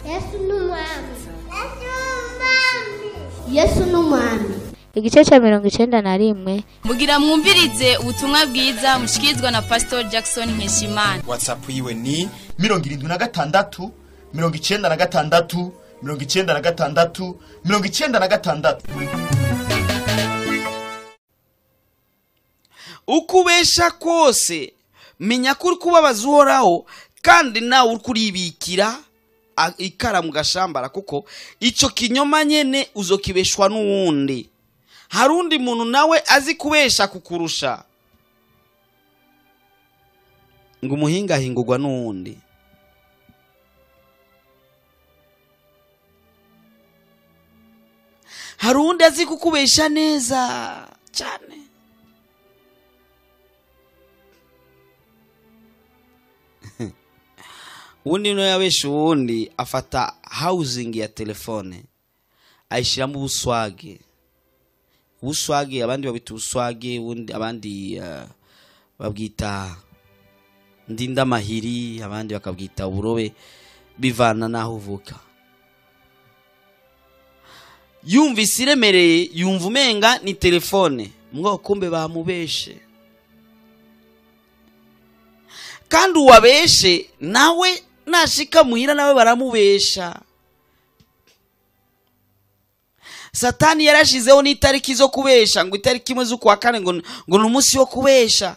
Yesu ni umwami. Yesu ni umwami. Igice cya 91. Mugira mwumvirize ubutumwa bwiza mushikirizwa na Pastor Jackson Nkeshimana. WhatsApp yiwe ni 76 96 96 96. Ukubesha kose menya ko uri kubabaza Uhoraho, kandi nawe uri kuribikira ikara mu gashambara, kuko ico kinyoma nyene uzokibeshwa n'uwundi. Hari undi muntu nawe azi kubesha kukurusha, ngo umuhinga ahingurwa n'uwundi. Hari uwundi azi kukubesha neza cyane. Uwundi no yabesha uwundi afata housing ya telefone ayishiramo ubuswage. Ubuswage abandi babita ubuswage, uwundi abandi babwita ndindamahiri, abandi bakabwita uburobe, bivana naho uvuka. Yumvise iremereye, yumva umenga ni telefone, mwo kumbe bamubeshe. Kandi uwabeshe nawe nashika muhira nawe baramubesha. Satani yarashizeho n'itariki zo kubesha, ngo itariki imwe z'ukwa kane ngo ni umunsi wo kubesha,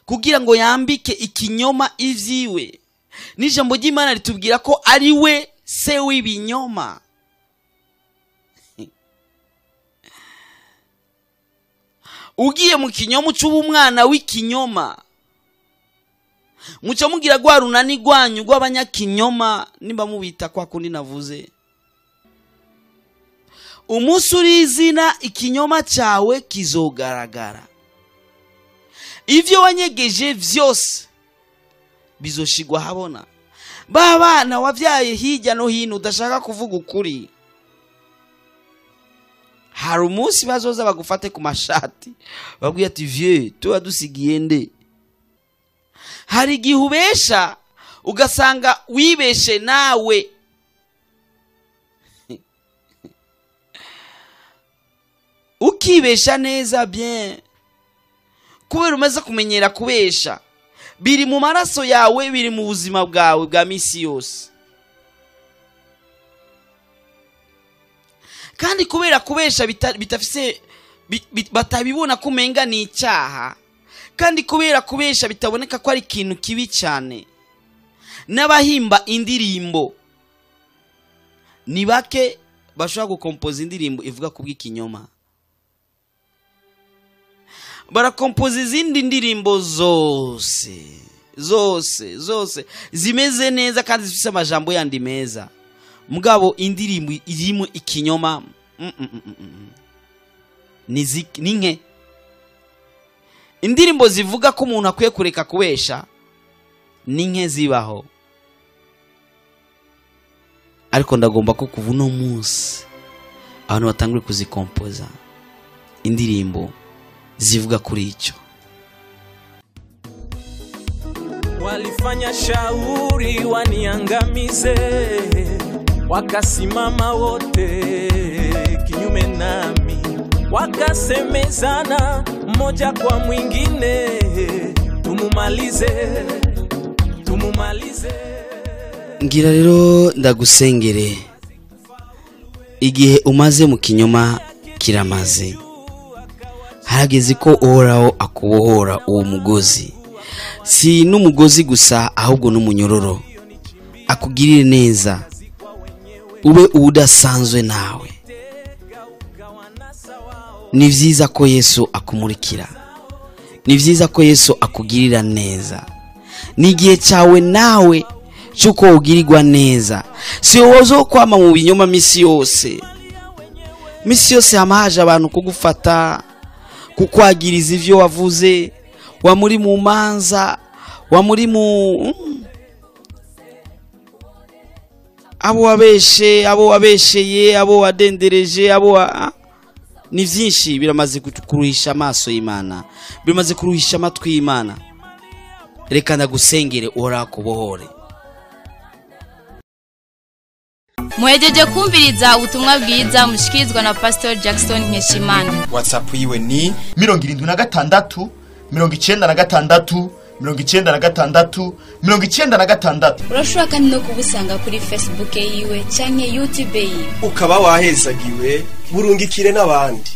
kugira ngo yambike ikinyoma ivyiwe. N'ijambo ry'Imana ritubwira ko ari we se w'ibinyoma. Ugiye mu kinyoma ucuba umwana w'ikinyoma. Muca mugira gwa runani gwanyu rw'abanyakinyoma, nimba mubita kwa kundi navuze. Umunsi urizina ikinyoma cyawe kizogaragara. Ivyo wanyegeje vyose bizoshigwa habona. Ba bana wavyaye hirya no hino udashaka kuvuga ukuri, hari umunsi bazoza bagufate ku mashati babwiye ati vieux tuba dusigiye nde. Hari igihe ubesha ugasanga wibeshe nawe. Ukibesha neza bien, kubera umaze kumenyera kubesha, biri mu maraso yawe, biri mu buzima bwawe bwa misi yose. Kandi kubera kubesha bitafise batabibona kumenga ni icyaha, kandi kubera kubesha bitaboneka ko ari ikintu kibi cyane, n'abahimba indirimbo ni bake bashobora gukompoza indirimbo ivuga kubw'ikinyoma. Barakompoza izindi ndirimbo zose zose zose zimeze neza kandi zifise amajambo yandi meza, mugabo indirimbo irimo ikinyoma ni nke. Indirimbo zivuga ko umuntu akwiye kureka kubesha ni nke zibaho. Ariko ndagomba ko kuva uno munsi abantu batangure kuzikompoza indirimbo zivuga kuri icyo. Walifanya shauri waniangamize, wakasimama wote kinyume nami, wakasemezana mmoja kwa mwingine, tumumalize, tumumalize. Ngira rero ndagusengere, igihe umaze mu kinyoma kiramaze. Harageze ko Uhoraho akubohora uwo mugozi, si n'umugozi gusa ahubwo n'umunyororo, akugirire neza, ube udasanzwe nawe. Ni vyiza ko Yesu akumurikira, ni vyiza ko Yesu akugirira neza. Ni igihe cyawe nawe cy'uko ugirirwa neza. Si wowe kwama mu binyoma misi yose. Misi yose hamaje abantu kugufata, kukwagiriza ivyo wavuze, wa muri mu manza, wa muri mu abo wabeshe, abo wabesheye, abo wadendereje, abo ni vyinshi biramaze kuruhisha amaso y'Imana, biramaze kuruhisha amatwi y'Imana. Reka ndagusengere, Uhoraho akubohore. Muhejeje kumviriza ubutumwa bwiza mushikirizwa na Pastor Jackson Nkeshimana. WhatsApp yiwe ni 76 96 96 96. Urashobora kandi no kubusanga kuri Facebook yiwe canke YouTube yiwe. Ukaba wahezagiwe, burungikire n'abandi.